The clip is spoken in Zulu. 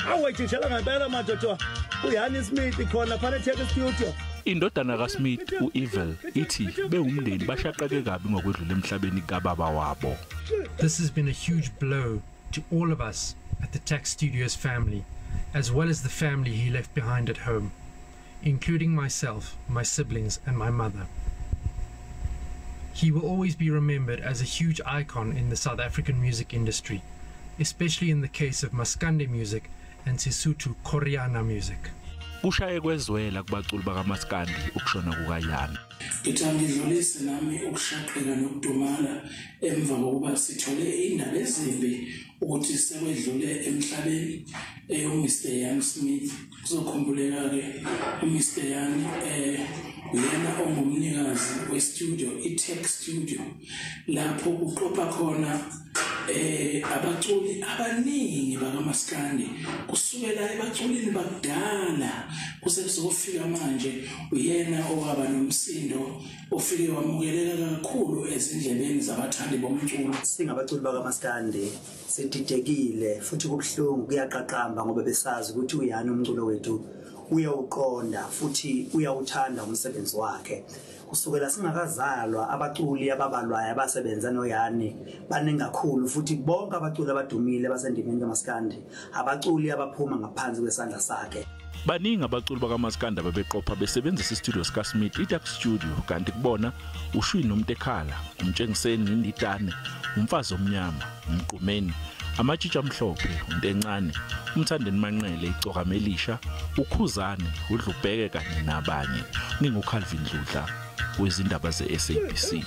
Awayijishela ngempela madoda. uYan Smith khona phana eTech Studio. Indodana kaSmith uEvel ithi bewumndeni bashaqeke kabi ngokwedlula emhlabeni kababa wabo. This has been a huge blow to all of us at the Tax Studios family, as well as the family he left behind at home, including myself, my siblings and my mother. He will always be remembered as a huge icon in the South African music industry, especially in the case of Maskandi music and Sesotho Koriana music. Kushaye kwezwela kubaculi bakaMaskandi ukushona kukaYan. Ngithi angidlulise nami ukushaqeka nokudumala emva kokuba sithole indaba ezimbi ukuthi sekwedlule emhlabeni uMr Ian Smith. Kuzokhumbuleka-ke uMr Ian uyena ongumnikazi we-studio i-Tech Studio, lapho kuqopha khona abaculi abaningi bakaMaskandi kusukela ebaculini bakudala kuze kuzofika manje. Uyena owaba nomsindo ofike wamukeleka kakhulu ezindlebeni zabathandi bomculo. Singabaculi bakaMaskandi sididekile futhi kubuhlungu, kuyaqaqamba ngoba besazi ukuthi uYan umculo wethu uyawuqonda futhi uyawuthanda umsebenzi wakhe. Kusukela singakazalwa abaculi ababalwayo abasebenza noYani baningi kakhulu, futhi bonke abaculi abadumile basendimeni kaMaskandi abaculi abaphuma ngaphansi kwesandla sakhe. Baningi abaculi bakaMaskandi ababeqopha besebenzisa istudio sikaSmith iTax Studio, kanti kubona uShwini noMntekhala, uMtshengiseni Indidane, Umfazi Omnyama, Umqumeni, Amatshitshi Amhlophe, uNtencane, uMthandeni Manqele, Igcokamelisha, uKhuzane, uDlubheke kanye nabanye. NginguCalvin Dludla wezindaba ze-SABC.